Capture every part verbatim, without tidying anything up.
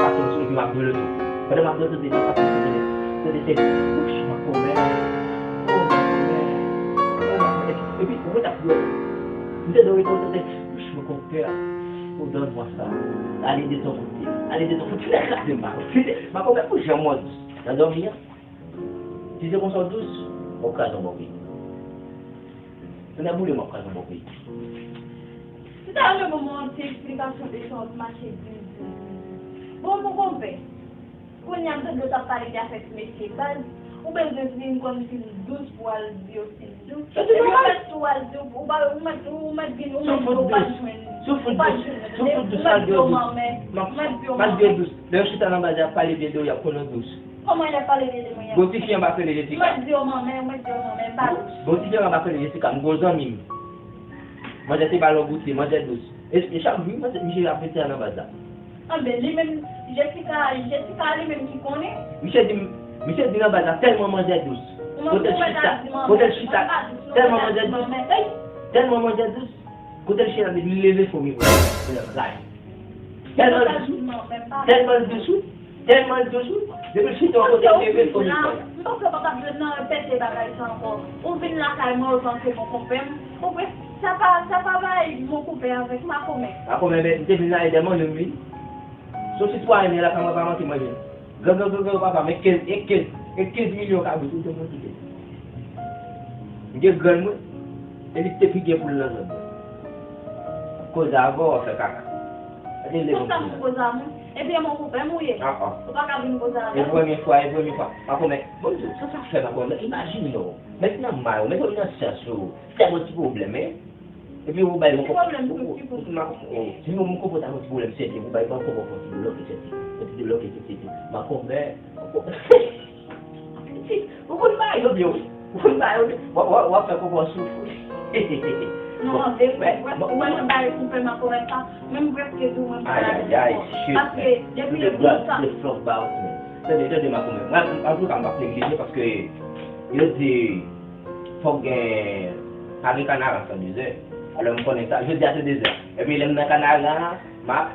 pase m sou epi m ap dwe loto. Pandan m ap dwe loto, m ap pase m sou tande. Tande se, wouch, makomè. Oh, makomè. Oh, makomè. Epi, epi, ou konn ap dwe. M te dwe reto, tande, wouch, makomè. Ou donn mwen sa. Allez de ton côté. Allez de ton côté. Fini kraze m, makomè. Makomè, pou jan mòd nan dòmi an. Si se konsa w dous, w ap kraze yon bò peyi. Tonnè boule m, w ap kraze yon bò peyi. Si ta renmen ban mwen yon ti eksplikasyon de sa w ap mache di m, di m, di m, di m. Bon, mon konpè, kounye a m tande w t ap pale de afè ti mesye baz, ou bezwen fin konn fin dous pou w al di yo fin dous. Epi w mèt tou w al di, ou pa, ou mèt, ou mèt vin, ou mèt di w pa jwenn, ou pa jwenn, ou mèt di yo manmè, ou mèt di yo manmè. Lè yo chita nan baz, y ap pale byen de w, y ap konnen w dous. Kòman y ap pale byen de mwen? Bon, ti fi anba k rele Jessica. Mwen di yo manmè, mwen di yo manmè, m pa dous. Bon, ti fi anba k rele Jessica, m gon zanmi m. Manzè te ba l yon goute, manzè dous. E, e chak jou, manzè, misye ap mete a nan baz la. Anben, li menm, Jessica, Jessica li menm ki konnen. Misye di, misye di nan baz la, tèlman manzè dous. Kote l chita, kote l chita, tèlman manzè dous. Ey, tèlman manzè dous. Kote l chita, li leve fo mi. Tèlman dous, tèlman dous. Tèlman l dous wi. Tèlman l dous wi. Depi l chita yon kote, l leve l fò li fò la. M panse w pa t ap jwenn nan repete bagay sa ankò. Ou vin lakay mwen, ou panse bon konpè m. Ou kwè sa pa, sa pa bay bon konpè avèk makomè. Makomè, men, m te vin la e dèman yo m vin. Soti sitwayen lakay mwen pa manke manje. Gran, gran, gran, gran papa, men kenz, e kenz, e kenz milyon kabrit, ou te mwen kite. M gen grann mwen, e li k te pi gen poul nan zòn nan. Koze avè w, w ap fè kaka. Gade lè moun sa pou koze a moun. Epi e mon konpè m ou ye. Ah, ah. Ou pa ka vin koze avè m. E premye fwa, e premye fwa. Makomè, bon, sa sa fè makomè? Imajine w. Met nan may ou, met nan sans ou. Se yon ti pwoblèm, en. Epi ou bay mon konpè. Ti pwoblèm pou ki pou. Si yon moun konpòt ak yon ti pwoblèm serye, ou bay mon konpè pou ti bloke serye. Pou ti bloke serye. Makomè. Ou konn bagay yo byen wi. Ou konn bagay yo byen. W ap fè konpè w soufri. Non, an verite, ou wè, ou wè mwen bay konpè makomè sa, menm prèske di w mwen pa la. Paske depi lè moun sa. Tande, tande makomè. Mwen, antouka, m p ap neglije paske Yo di, fòk gen, pa gen kanaran san dezè. Alò, m konnen sa. Jodi a se dezè. Epi lè m nan kanaran an, m ap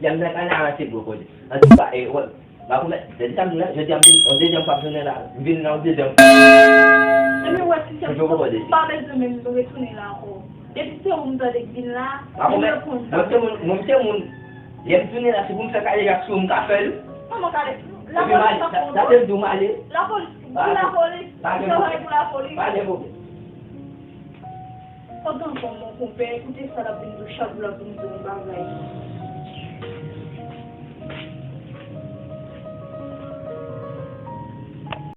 Lè m nan kanaran se gwo koze. Antouka, e, wè, m pa konprann. Jodi sa m di la, jodi a m vin yon dezyèm fwa m tounen la. M vin la yon dezyèm fwa. Ebyen, wè, si se m pa bezwen menm retounen la ankò. Depi se ou m tande k vin la, m reponn sa. Mwen se moun, mwen se moun, lè m tounen la, se pou m fè kale ak sou m ka fè l. Kòman kale? Lapolis pa konn. Sa te m di w m ale. Lapolis, pou lapolis, travay pou lapolis. Pa gen pwoblèm. Pandan fò mon konpè, koute sa l ap vin di w, chak jou l ap vin di w yon bagay.